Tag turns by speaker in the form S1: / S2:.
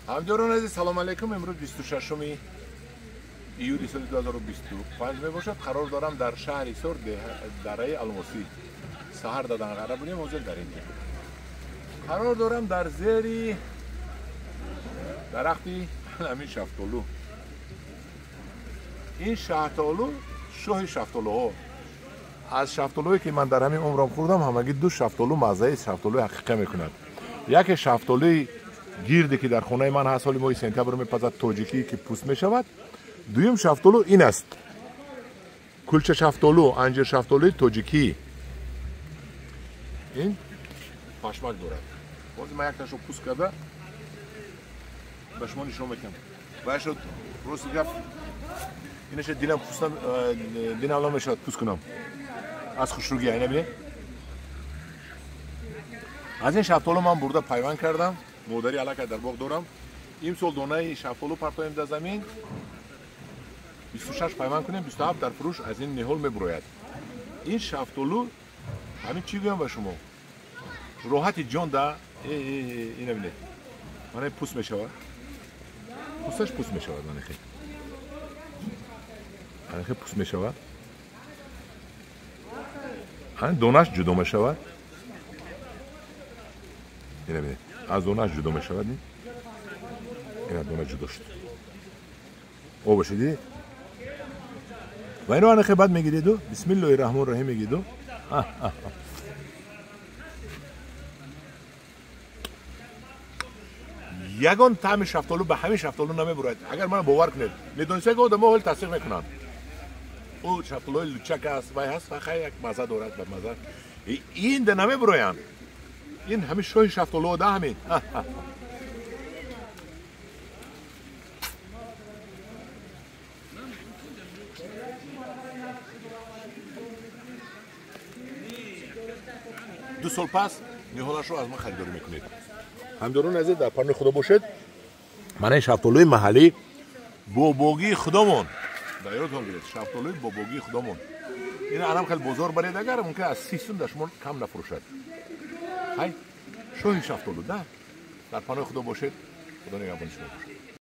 S1: Ҳамдиёрон азиз, салом алейкум. Имрӯз 26 июли соли 2025 мебошад. Қарор дорам дар шаҳри Ҳисор, дараи Алмосӣ. Саҳар дар Данғара будем, ҳозир дар инҷо. Қарор дорам дар зери дарахти ҳамин шафтолу. Ин шафтолу шоҳи шафтолуҳо. Аз шафтолуе ки ман дар ҳамин умрам хӯрдам, ҳамагӣ ду шафтолу маззаи шафтолуи ҳақиқӣ мекунад. Яке шафтолуи гирде ки дар хонаи ман ҳаст, соли моҳи сентябр мепазад, тоҷикӣ ки пӯст мешавад. Дуюм шафтолу ин аст, кулча шафтолу, анҷир шафтолуи тоҷикӣ. Ин пашмак дорад. Ҳозир ман якташо пӯст карда ба шумо нишон мекунам. Вайшо рости гап инаша дилам пӯстам, дилам намешавад пӯст кунам аз хушрӯгӣ. Айна бинед, аз ин шафтолу ман бурда пайванд кардам. Модари аллакай дар боғ дорам. Имсол донаи шафтолу партоем дар замин, 26 пайванд кунем, 27 дар фурӯш аз ин ниҳол мебурояд. Ин шафтолу ҳамин чӣ гӯям ба шумо, роҳати ҷон да. Ина бинед, мана пӯст мешавад, пӯсташ пӯст мешавад, манахе манахе пӯст мешавад, донаш ҷудо мешавад. Ина бинед, аз донаш ҷудо мешавад. Ина дона ҷудо шуд, обашо дидед. Ва ино анахе баъд мегириду бисмиллоҳи раҳмони раҳим мегиду. Ягон таъми шафтолу ба ҳамин шафтолу намебурад. Агар ман бовар кунед, медонистед ки одамо ҳол тасдиқ мекунанд, ӯ шафтолуҳои лучак аст, вай ҳаст, ва хай як мазза дорад, ба мазза ин да намебуроянд. Ин ҳамин шоҳи шафтолуҳо да ҳамин. Ду сол пас ниҳолашро аз ман харидорӣ мекунед. Ҳамдорон азиз, дар паноҳи Худо бошед. Мана шафтолуи маҳаллӣ бобогии худомон, дар ёдтон гиред, шафтолуи бобогии худомон. Ин анам хел бозор баред, агар мумкин аз 30 сум дар шумо кам нафурӯшад. Ҳай шоҳи шафтолу да. Дар паноҳи Худо бошед. Худо нигаҳбони шумо бошад.